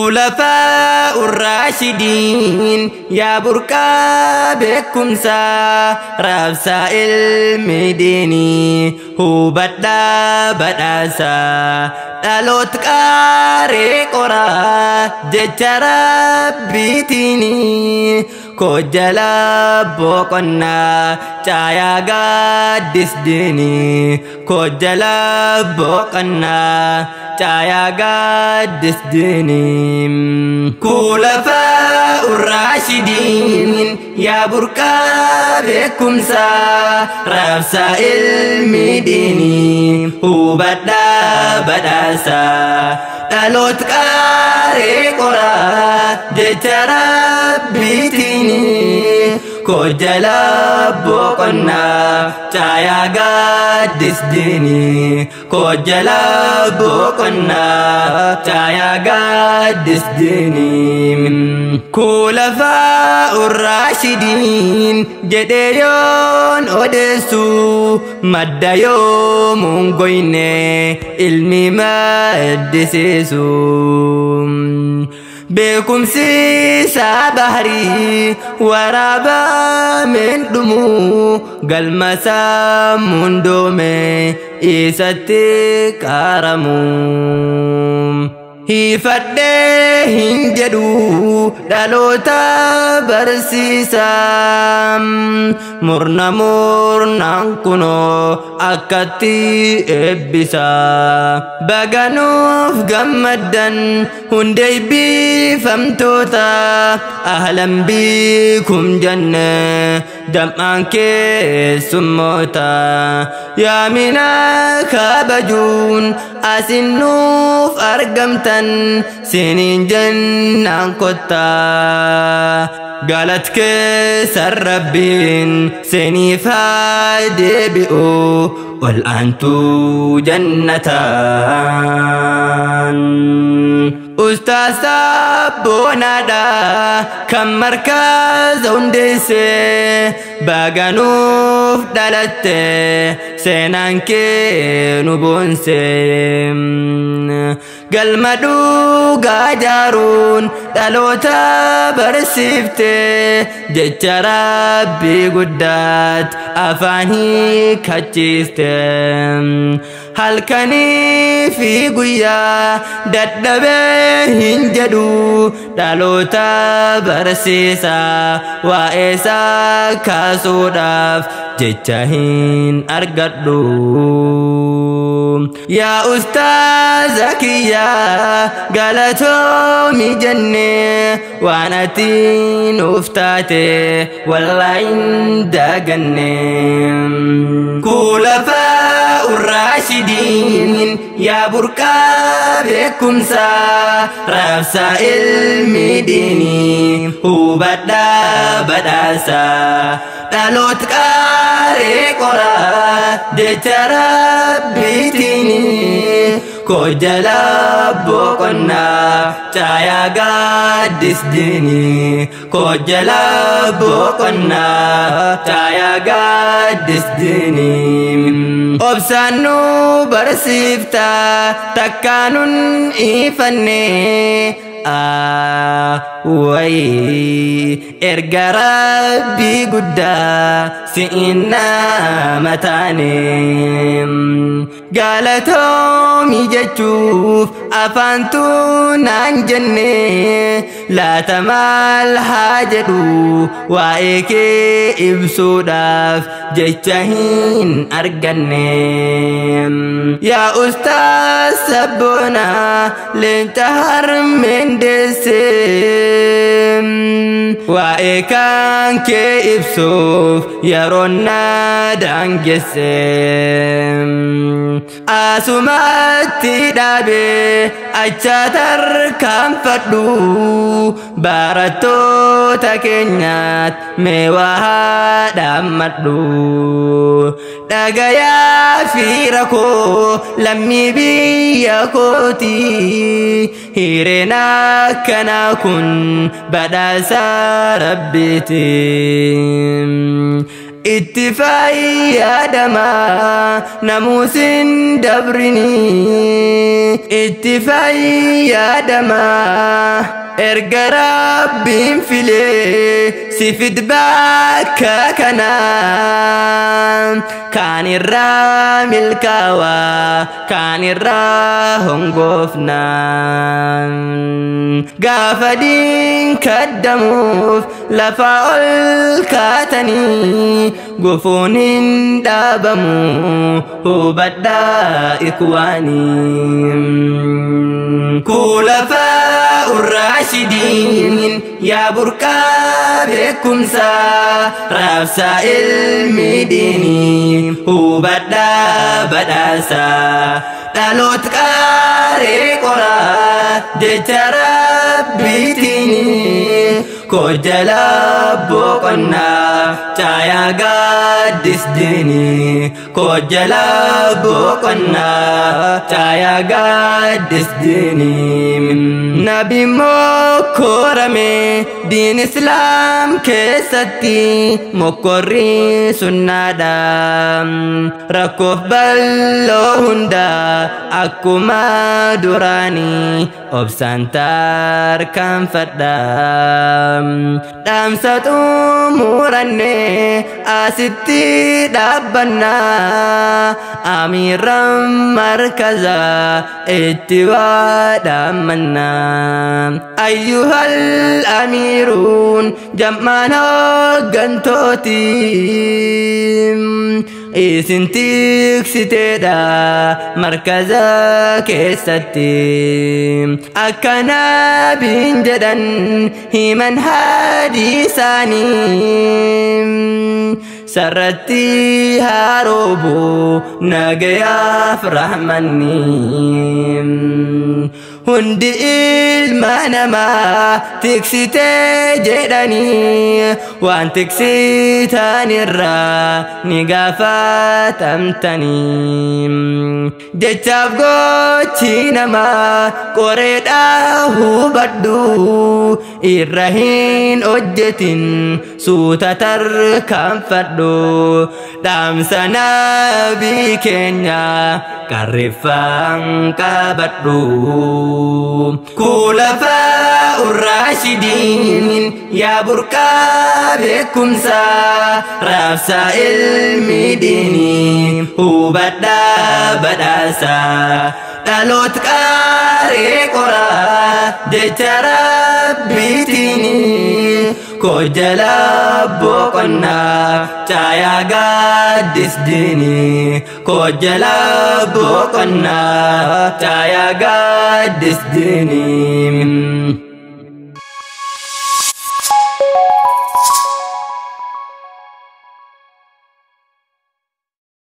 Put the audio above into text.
Khulafaa Raashidiin yaa burqaa beekumsaa raabsaa ilmi diinii hubadhaa badhaasaa dhaloota qaaree qoraa jecha rabbiitiinii kojjala boqonnaa caayaa gaaddis diinii kojjala boqonnaa caayaa gaaddis diinii. Khulafaa Raashidiin yaa burqaa beekumsaa raabsaa ilmi diinii hubadhaa badhaasaa dhaloota qaaree qoraa jecha rabbiitiinii kojjala boqonnaa caayaa gaaddis diinii kojjala boqonnaa caayaa gaaddis diinii. Khulafaa Raashidiin jedhee yoon odeessu madda yoomuun goyne ilmi maddisiisu. Beekumsi isaa baharii waraabameen dhumu galma sammuun doome isatti qaramu. Hiifadhee hin jedhu dhaloota barsiisa murna murnaan kunoo akkatti eebbisa. Baganuuf gammaddan hundee eebbifamtoota ahlan bikum jenne dam'aan keessummoota yaamina kabajuun asin nuuf argamtan siniin jennaan kottaa. Galat keessan rabbiin siniif haa deebi'u ol aantuu jannataan. Ustaaz Sabboonaadha kan markaza hundeesse baganuuf dhalatte seenaan kee nu boonse. Galma dhugaa jaaruun dhaloota barsiifte jecha rabbii guddaat afaan hiikachiiste. Halkanii fi guyyaa dadhabee hin jedhu dhaloota barsiisa waa'ee isaa kaasuudhaaf jecha hin argadhu. Yaa ustaaza kiyyaa galatoomi jenne waan ati nuuf taate wallaahi hin daganne. Khulafaa Raashidiin yaa burqaa beekumsaa raabsaa ilmi diinii hubadhaa badhaasaa dhaloota qaaree qoraa jecha rabbiitiinii kojjala boqonnaa caayaa gaaddis diinii kojjala boqonnaa caayaa gaaddis diinii. Obsaan nu barsiifta takkaanun ifanne wayi erga rabbii guddaa si'in nama taane. Galatoomi jechuuf afaantu naan jenne laata maal haa jedhu waa'ee kee ibsuudhaaf jecha hin arganne. Yaa ustaaz Sabboonaa leenca harmeen deesse waa'ee kan kee ibsuuf yeroon na daangesse. Asumatti dhaabee acha tarkaanfadhu barattoota keenyaat mee waa dhaammadhu. Dhagayaa fi rakkoo lammii biyya kooti hireen akkanaa kun badhaasa rabbiiti. Itti fayyadamaa namuusin dabrinii. Itti fayyadamaa erga Rabbiin filee si fid bakka kanaa. Kaan irraa milkaawaa, kaan irraa hongoofnaa. Gaafa diin kaddamuuf lafa ol kaatanii gufuun hin dhaabamu, hubadhaa ikwaanii. Kulafaa urraashidiin yaa burqaa beekumsaa, raabsaa ilmi diinii, hubadhaa badhaasaa. Dhaloota qaaree qoraa jecha Rabbiitiini. Kojjala boqonnaa caayaa gaaddis diinii. Kojjala boqonnaa caayaa gaaddis diinii. Nabi mokkorame diin Islaam keessatti mokkorri sunnaadha. Rakkoof bal'oo hunda akkuma duraanii obsaan tarkaanfadha. Dhaamsa xumuranne asitti dhaabbanna. Amiirran markaza itti waadhamanna. Ayyuhal amiiruun jam'aan hooggantooti. Isin tiksiteedha markaza keessatti. Akka nabiin jedhan himan hadiisaanii. Sarratti haroobu nagayaaf rahmanni. Hundi ilma namaa tiksitee jedhanii waan tiksitan irraa ni gaafatamtanii. Jechaaf gochi namaa qoreedhaa hubadhu, irra hin hojjetin, suuta tarkaanfadhu. Dhaamsa nabii keenya qarriffaan qabadhu. Kulafaa urraashidiin yaa burqaa beekumsaa, raabsaa ilmi diinii, hubadhaa badhaasaa. Dhaloota qaaree qoraa jecha Rabbiitiini. Kojjala boqonnaa caayaa gaaddis diinii. Kojjala boqonnaa caayaa gaaddis diinii.